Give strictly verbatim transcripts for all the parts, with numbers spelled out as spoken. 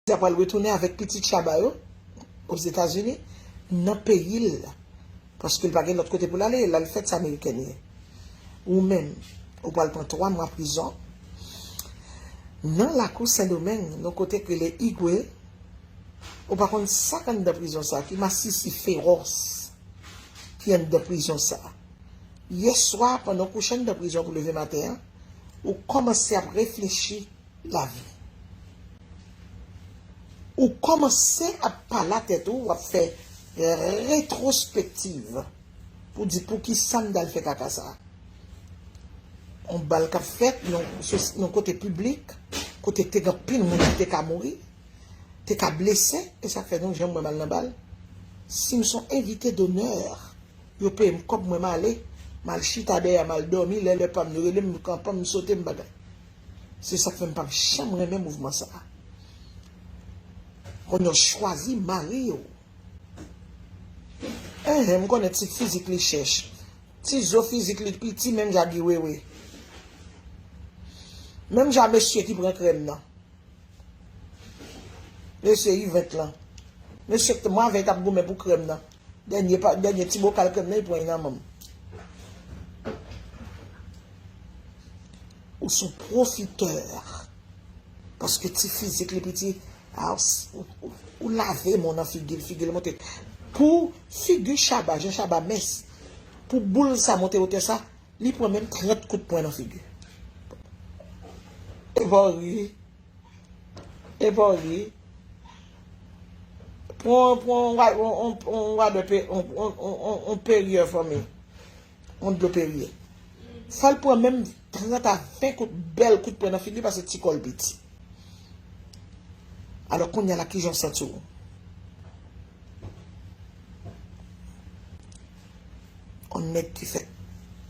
Kounya pral retounen avèk pitit Shabba yo Ozetazini, nan peyi l, paske l pa gen lòt kote pou l ale, l al fèt sa amerikèn ye. Ou menm, ou pral pran twa mwa prizon nan lakou Sendomeng, nan kote k rele Igwe. Ou pa konn sa k anndan prizon sa, ki masisi fewòs ki anndan prizon sa. Yè swa, pandan w kouche anndan prizon pou leve maten an, ou kòmanse ap reflechi lavi. Ou kòmanse ap pale a tèt ou, w ap fè retwospektiv pou di, poukisa m t al fè kaka sa? Yon bal k ap fèt nan, nan kote piblik, kote te gen anpil moun ki te ka mouri, te ka blese, e sa k fè nou janm wè m al nan bal. Si m se yon envite donè, yo peye m kòb mwen, m ale, m al chita dèyè, m al dòmi, lè lè pa m, yo rele m, kanpan m, sote m, bagay. Se sa k fè m p ap janm renmen mouvman sa a. Konn yo chwazi mari yo. Enhen, m konnen ti fizik li chèch. Ti zo fizik li piti, menm jan ak Guy Wewe. Menm jan mesye ki pran krèm nan. Mesye Yvent lan. Mesye k te mwa avè l t ap goumen pou krèm nan. Dènye pa, dènye ti bokal krèm nan, li pran nan men m. Ou se yon pwofitè. Paske ti fizik li piti, a, ou, ou, ou lave men w nan figi l, figi l monte. Pou figi Shabba, jan Shabba mens, pou boul sa monte wotè sa, li pran menm trant kout pwen nan figi. E pa w ri. E pa w ri. Pran, pran yon wa-, yon, yon, yon wadò pe-, yon, yon, yon, yon, yon Perrier fanmi. Yon dlo Perrier. Fò l pran menm trant a ven kout, bèl kout pwen nan figi paske ti kò l piti. Alò, kounye a la, kijan w santi w? Yon nèg ki fè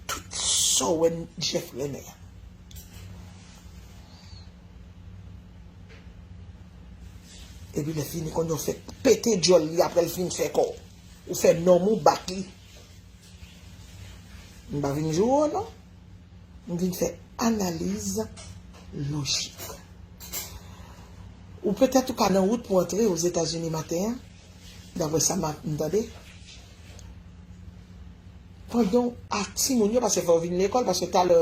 tout sa w wè Jeff renmen an. Epi lè fini, kounye a w fè pete djòl li apre l fin fè kò w. Ou fè nonm ou bat li. M pa vin joure w non. M vin fè analiz lojik. Ou petèt ou ka nan wout pou antre Ozetazini maten an, daprè sa m ap, m tande. Pandan w ak timoun yo, paske fò w vin lekòl, paske talè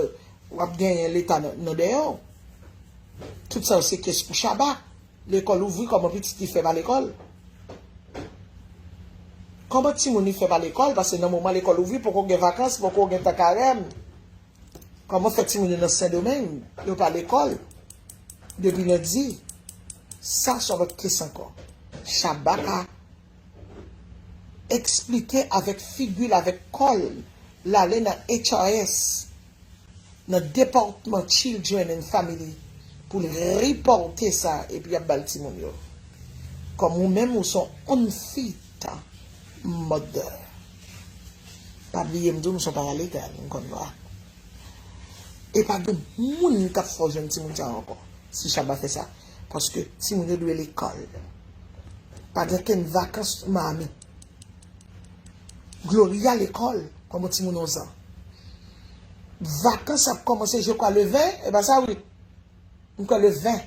w ap genyen leta nan, nan dèyè w. Tout sa yo se kès pou Shabba. Lekòl ouvri, kòman pitit li fè pa lekòl? Kòman timoun li fè pa lekòl? Paske nan moman lekòl ouvri, poko gen vakans, poko gen tan karèm. Kòman fè timoun yo nan Sendomeng, yo pa lekòl? Depi lendi, sa se yon lòt kès ankò. Shabba ka eksplike avèk figi l, avèk kò l, l ale nan H R S, nan depatman Children and Family, pou l ripòte sa, epi y ap ba l timoun yo. Kòm ou menm, ou se yon unfit mother. Pa bliye, m di w, m se yon paralegal, m konn lwa. E pa gen moun k ap fè w jwenn timoun sa yo ankò, si Shabba fè sa. Paske timoun yo dwe lekòl. Pa gen kenn vakans Miami. Gloria lekòl, kòman timoun onz an. Vakans ap kòmanse, je kwa, le ven, e pa sa, wi. M kwè le ven.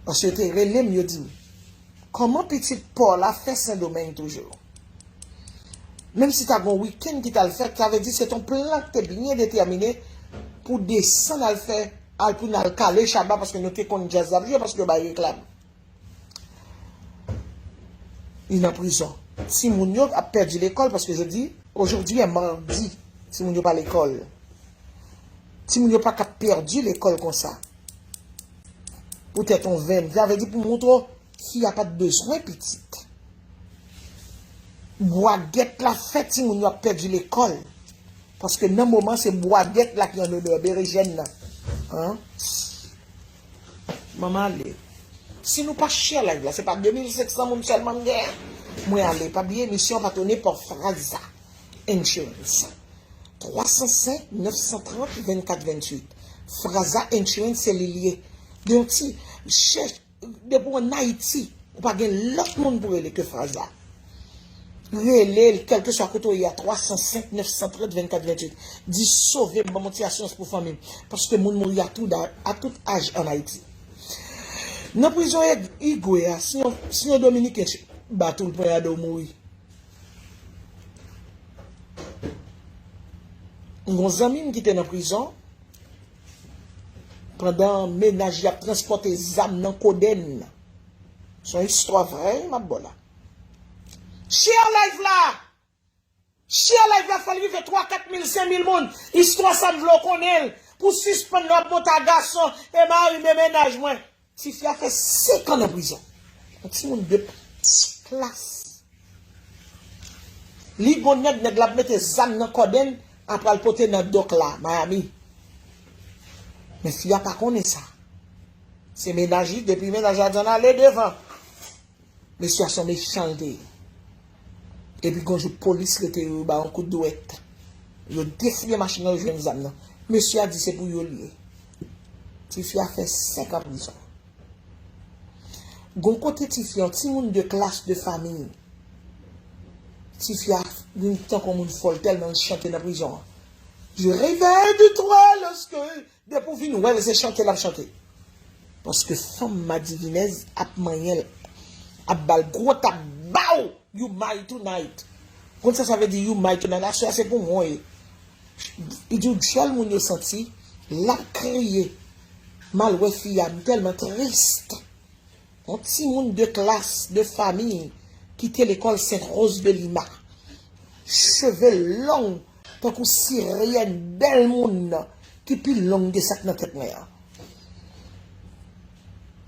Paske yo te rele m, yo di m, kòman pitit pa w la fè Sendomeng toujou? Menm si ta gen yon wikenn ki t al fèt, sa vle di se t yon plan ki te byen detèmine pou desann al fè, al pou n al kale Shabba, paske nou te konn djaz l ap jwe, paske yo bay reklam. Li nan prizon. Timoun yo ap pèdi lekòl paske jodi, aujourd'hui est mardi. Timoun yo pa lekòl. Timoun yo pa ka pèdi lekòl konsa. Poutèt yon venn. Sa vle di pou montre w, fi a pa t bezwen pitit. Bwagèt la fè timoun yo ap pèdi lekòl. Paske nan moman, se bwagèt la ki an odè berejèn nan. An? Manman ale. Si nou pa share live la, se pa de mil senk san moun sèlman m genyen. Mwen ale. Pa bliye, emisyon an patwone pa Fraza Insurance. Twa san senk, nèf san trant, vennkat venntuit. Fraza Insurance, se li l ye. Gen yon ti chèch, depi w ann Ayiti, ou pa gen lòt moun pou rele ke Fraza. Rele l, kèlkeswa kote w ye a, twa san senk, nèf san trant, vennkat venntuit. Di, sove m, ban m yon ti asirans pou fanmi m. Paske moun mouri a tout da-, a tout aj ann Ayiti. Nan prizon Igwe a, si yon, si yon Dominiken bat ou, l pran yade w mouri. M gon zanmi m ki te nan prizon pandan mennaj li ap transpòte zam nan kodenn. Se yon istwa vrè wi m ap ba w la. Share live la! Share live la, fè l rive twa, kat mil, senk mil moun. Istwa sa m vle w konnen l. Pou sispann nan ap monte a gason e mari men mennaj mwen. Tifi a fè senk an nan prizon. Yon timoun de klas. Li gon nèg, nèg la ap mete zam nan kòdenn, apre al pote nan dòk la, Miami. Men fi a pa konnen sa. Se mennaj li, depi mennaj la di ann ale devan. Mesye a se yon mechan l te ye. Epi gon jou polis rete yo, yo ba yon kout dwèt. Yo defouye machin nan, yo jwenn zam nan. Mesye a di se pou yo l ye. Tifi a fè senk an prizon. Gon kote tifi an, timoun de klas de fanmi. Tifi a vin tankou moun fòl tèlman l chante nan prizon an. Je rêve de toi lorsque Depi w vin wè l, se chante l ap chante. Paske fanm madivinèz ap manyen l, ap ba l gwo tap, baw, you mine tonight. Konn sa sa vle di you mine tonight? Aswè a se pou mwen w ye. Li di w dyòl moun yo santi, l ap kriye. M al wè fi a, m tèlman tris. Yon timoun de klas, de fanmi, ki te lekòl Sent Roz de Lima. Cheve long, tankou siryèn, bèl moun nan, ki pi long ke sa k nan tèt mwen an.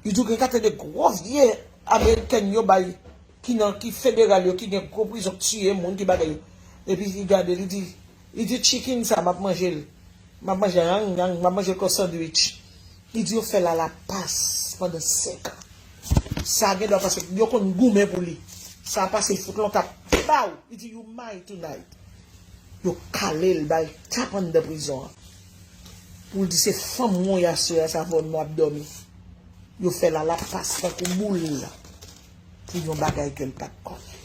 Li di w gen kantite de gwo vye amerikèn yo bay, ki nan, ki federal yo, ki gen gwo prizon, k tiye moun, ki bagay yo. Epi li gade, li di, li di chicken sa, m ap manje l. M ap manje yang yang, m ap manje l kon sandwich. Li di yo fè l alapas pandan senk an. Sa gen dwa pase, yo konn goumen pou li. Sa pase, fout lontan, baw! Li di you mine tonight. Yo kale l, ba l tap anndan prizon an. Pou l di se fanm mwen y aswè a, sa fè w nou ap dòmi. Yo fè l alapas tankou boul pou yon bagay ke l pa t konnen.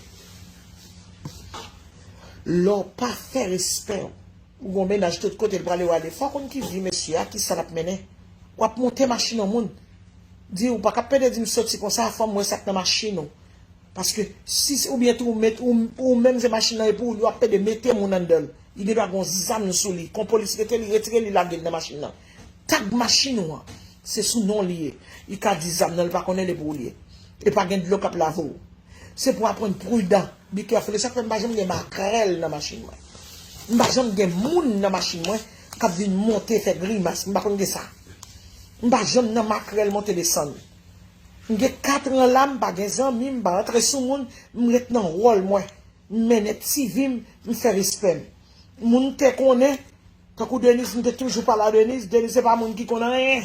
Lè w pa fè respè w, ou gon mennaj tout kote l prale w ale. Fò w konn ki vi mesye a, ki sa l ap mennen. W ap monte machin yon moun. Di ou pa ka pede di m soti konsa, fò m wè sa k nan machin ou. Paske si, oubyen tou ou met, ou, ou menm se machin nan e pou ou, w ap pede mete moun anndan l. Li gen dwa gon zam sou li. Kon polis rete li, retire li, lage l nan machin nan. Tag machin ou an, se sou non li ye. Li ka di zam nan, li pa konnen l e pou ou li ye. E pa gen dlo k ap lave w. Se pou aprann pridan. Be careful. E sa k fè m pa janm gen makrèl nan machin mwen. M pa janm gen moun nan machin mwen k ap vin monte fè grimas. M pa konn gen sa. M pa janm nan makrèl monte desann. M gen kat an la, m pa gen zanmi, m pa antre sou moun, m ret nan wòl mwen. M mennen ti vi m, m fè respè m. Moun te konnen, tankou Deniz, m te toujou pale a Deniz. Deniz se pa moun ki konn anyen.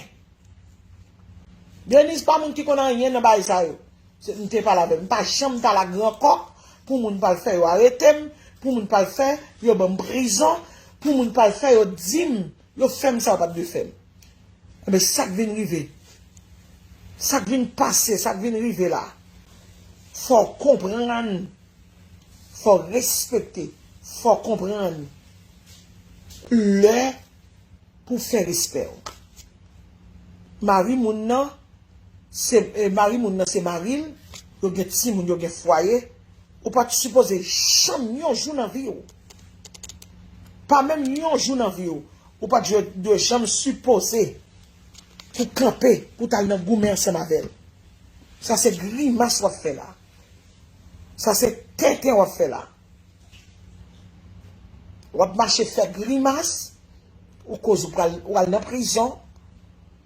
Deniz pa moun ki konn anyen nan bagay sa yo. Se, m te pale avè l. M pa janm t al a gran kòk pou moun pa al fè yo arete m, pou moun pa al fè yo ban m prizon, pou moun pa al fè yo di m, yo fè m sa yo pa t dwe fè m. Enben, sa k vin rive, sa k vin pase, sa k vin rive la, fò w konprann, fò w respekte, fò w konprann lè pou fè respè w. Mari moun nan, se, eh, mari moun nan se mari l, yo gen timoun, yo gen fwaye, ou pa t sipoze janm yon jou nan vi w. Pa menm yon jou nan vi w, ou pa t dwe, dwe janm sipoze pou kanpe, pou t al nan goumen ansanm avè l. Sa se grimas w ap fè la. Sa se tenten w ap fè la. W ap mache fè grimas, ou koz ou pral, ou al nan prizon,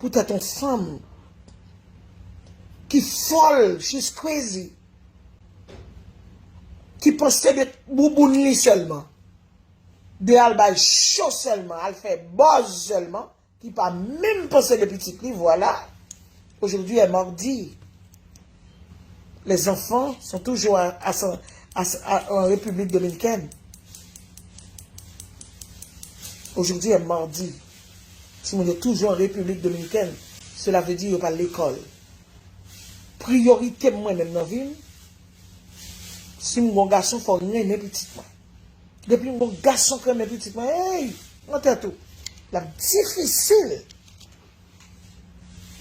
poutèt yon fanm ki fòl, she's crazy, ki panse de bouboun li sèlman, de al bay cho sèlman, al fè buzz sèlman, ki pa menm panse de pitit li, vwala. Aujourd'hui est mardi. Les enfants sont toujours à, à, à, à, en République dominicaine. Aujourd'hui est mardi. Timoun yo toujou an Repiblik Dominikèn. Cela veut dire yo pa lekòl. Priyorite m mwen menm nan vi m, si m gon gason, fò m renmen pitit mwen. Depi yon gason k renmen pitit mwen, hey, nan tèt ou, l ap difisil.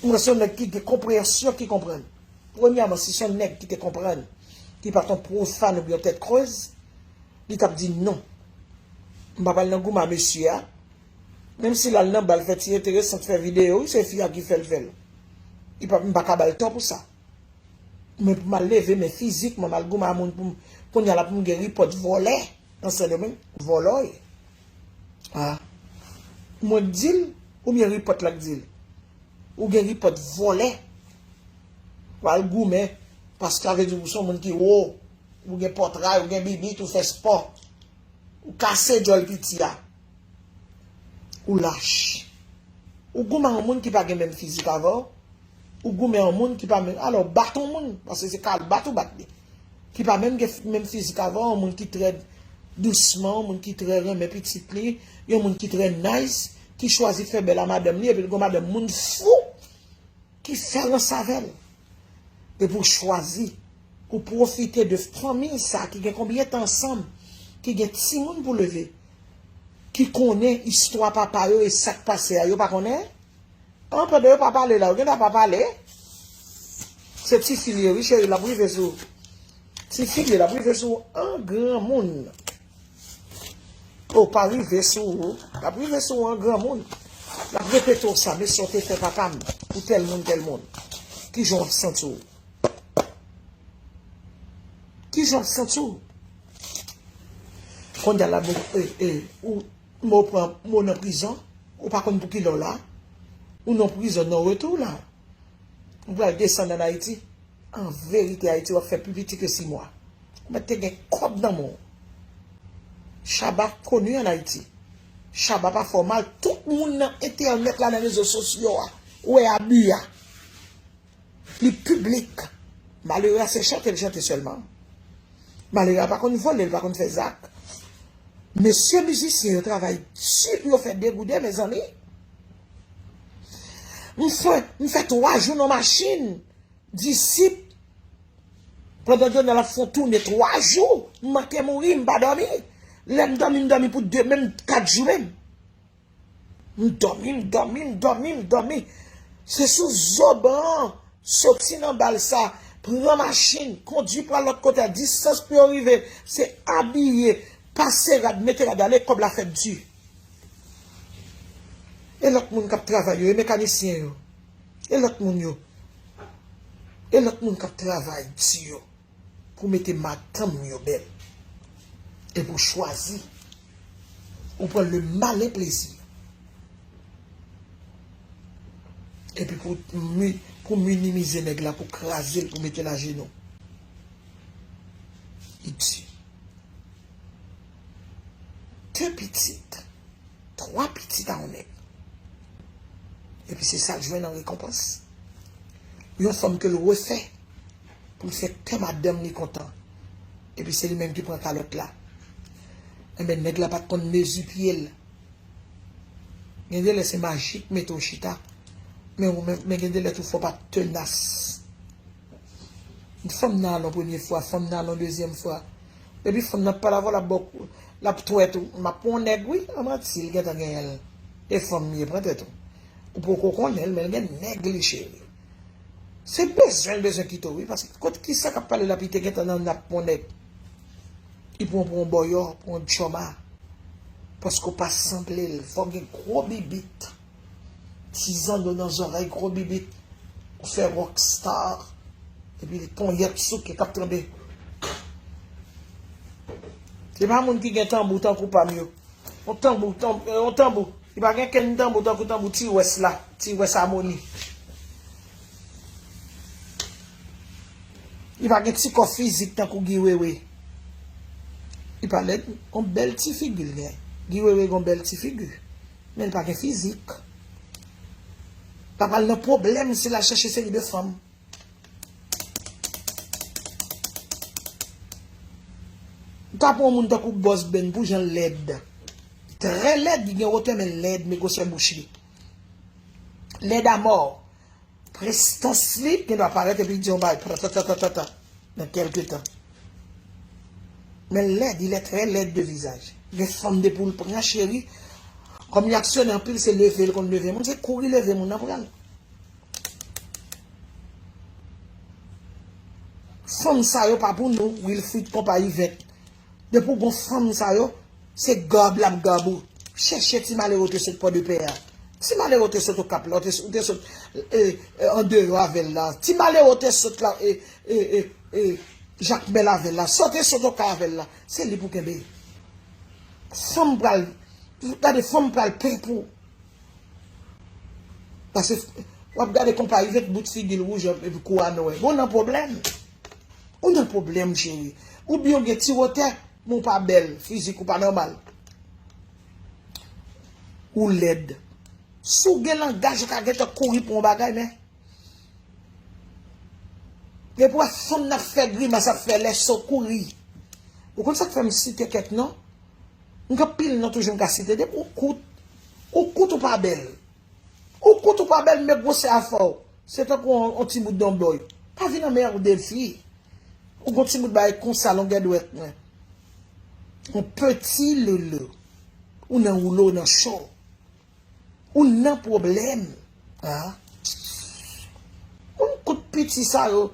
Mwen se yon nèg ki gen konpreyansyon, ki konprann. Premyèman, si se yon nèg ki te konprann, ki pa t yon pwofàn oubyen yon tèt krèz, li t ap di non. M pa pral nan goumen a mesye a. Menm si l al nan bal, fè ti enteresan, fè videyo, wi, se fi a ki fè l fè l. Li pa, m pa ka ba l tò pou sa. Men pou m al leve men fizik, mwen m al goumen a moun pou m, kounye a la pou m gen ripòt vòlè nan Sendomeng, vòlò ye. Ah. Mwen k di l, oubyen ripòt la k di l? Ou gen ripòt vòlè. W al goumen, paske sa vle di ou se yon moun ki wo, ou gen pòtray, ou gen bibit, ou fè spò. Ou kase djòl piti a. Ou lach. Ou goumen a yon moun ki pa gen menm fizik avè w. Ou goumen a yon moun ki pa menm. Alò, bat yon moun, paske se ka bat ou bat li. Ki pa menm gen menm fizik avè w, yon moun ki trè dousman, yon moun ki trè renmen pitit li, yon moun ki trè nice, ki chwazi fè bèl a madanm li, epi l gon madanm moun fou ki fè rans avè l. Epi w chwazi, ou pwofite de fanmi sa ki gen konbyen tan ansanm, ki gen timoun pou leve, ki konnen istwa papa yo e sa k pase a, yo pa konnen? An, pandan yo pa pale la, yo gentan pa pale. Se tifi l ye, wi, cheri, l ap rive sou ou. Tifi l ye, l ap rive sou ou an granmoun. O, pa rive sou ou. L ap rive sou ou an granmoun. L ap repete w sa, men sa w te fè papa m pou tèl moun, tèl moun. Kijan w ap santi w? Kijan w ap santi w? Kounye a la, bon, e, e, ou, men w pran, men w nan prizon, ou pa konn pou kilè w la. Ou nan prizon, nan retou la. Ou pral desann ann Ayiti. An verite, Ayiti, w ap fè pi piti ke sis mwa. Ou mèt te gen kòb nan men w. Shabba koni ann Ayiti. Shabba pa fè w mal. Tout moun nan entènèt la, nan rezo sosyo a, wè abi a. Li piblik. Malere a se chante l chante sèlman. Malere a pa konn vòlè, l pa konn fè zak. Mesye mizisyen yo travay di pou yo fè degouden, mezanmi. M fè, m fè twa jou nan machin. Disip. Pandan Donald ap fè yon toune twa jou, m manke mouri, m pa dòmi. Lè m dòmi, m dòmi pou de, menm kat jou menm. M dòmi, m dòmi, m dòmi, m dòmi. Se sou zoban an, soti nan bal sa, pran machin, kondui pral lòt kote a, distans pou yo rive, se abiye, pase rad, mete rad, ale, kòb la fèt di. E lòt moun k ap travay yo, e mekanisyen yo, e lòt moun yo, e lòt moun k ap travay di yo pou mete madanm yo bèl. Epi w chwazi. Ou pran le malen plezi. Epi pou mi-, pou minimize nèg la, pou kraze l, pou mete l ajenou. Li di. De pitit. Twa pitit a yon nèg. Epi se sa l jwenn an rekonpans. Yon fanm ke l refè pou l fè kè madanm li kontan. Epi se li menm ki pran kalòt la. Enben, nèg la pa t konn mezi pye l. Gen de lè se maji k mete w chita. Men ou menm, men gen de lè tou fò w pa t tenas. Fanm nan al yon premye fwa, fanm nan al yon dezyèm fwa. Epi fanm nan ap pale avè w, l ap ba w, l ap twèt ou. M ap pran yon nèg, wi. An manti, l gentan genyen l. E fanm li ye, pran tèt ou. Ou poko konnen l, men l gen nèg li, cheri. Se bezwen l bezwen kite w, wi. Paske kot, kisa k ap pale la, pi te gentan nan, n ap pran yon nèg. Li pran w pou yon bòyò, pou yon tchòma. Paske w pa sanble l. Fò w gen gwo bibit. Ti zanno nan zòrèy, gwo bibit. Ou fè rockstar. Epi ponyèt souke k ap tranble. Se pa moun ki gen tanbou tankou pa m yo. Yon tanbou, tanb-, yon tanbou. Li pa gen kenn tanbou tankou tanbou Ti Wès la. Ti Wès Amoni. Li pa gen ti kò fizik tankou Guy Wewe. Li pa lèd, yon bèl ti figi l gen. Guy Wewe gen yon bèl ti figi. Men l pa gen fizik. L ap al nan pwoblèm si l al chèche seri de fanm. Ou ka pran yon moun tankou Bòs Ben pou jan l lèd. Trè lèd, li gen wotè men l lèd, men gwosè bouch li. Lèd amò. Prestans li, gen dwa parèt epi l di yon bagay, patatatata, nan kèlke tan. Men l lèd, il est très laid de visage. Gen fanm depi w l pran cheri, kòm li aksyonè anpil, se leve l konn leve moun, se kouri leve moun nan pran l. Fanm sa yo pa pou nou, Wilfrid konpa Ivèt. Depi w gon fanm sa yo, se gab l ap gab ou. Chèche ti malere w te sot Pòdepè a. Ti malere w te sot Okap la, w te, w te sot e, e, andeyò avè l la. Ti malere w te sot la, e, e, e, e, Jakmèl avè l la. Sa w te sot Okap avè l la, se li pou kenbe. Fanm pral, gade fanm pral pen pou. Paske w ap gade konpa Ivèt bout figi l wouj epi kou a nwè. Bon, nan pwoblèm. Ou nan pwoblèm, cheri. Oubyen w gen ti wotè, men w pa bèl, fizik ou pa nòmal. Ou lèd. Si w gen langaj, ou ka gentan kouri pou yon bagay, men. Depi w wè fanm nan ap fè grimas, ap fè lèso, kouri. Ou konn sa k fè m site kèk non? M gen anpil non toujou m ka site. Depi ou kout, ou kout ou pa bèl. Ou kout ou pa bèl, men gwosè a fè w. Se tankou yon, yon ti bout donbòy. Pa vin anmède fi. Ou gon ti bout bagay konsa, longè dwèt mwen. Yon peti lele. Ou nan woulo, ou nan cho. Ou nan pwoblèm. Ah. Ou kout piti sa yo.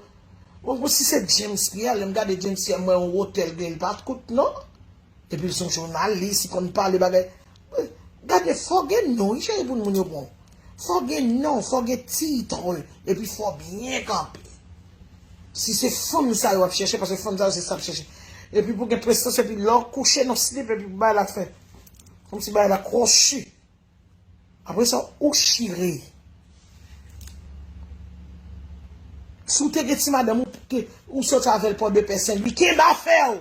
Ou, ou si se James Pierre, lè m gade James Pierre, m wè yon wotè l gen, li pa t kout non. Epi l se yon jounalis, li konn pale bagay. Gade, fò gen non, wi, cheri, pou moun yo pran. Fò gen non, fò gen tit, epi fò byen kanpe. Si se fanm sa yo ap chèche, paske fanm sa yo se sa ap chèche. Epi pou gen prestans, epi lè w kouche nan slip, epi pou bay la fè. Kòmsi bay la kwochi. Apre sa, ou chire. Si w te gen ti madanm ou, ke, ou soti avè l Pòdepè Senlwi, kenbe afè w.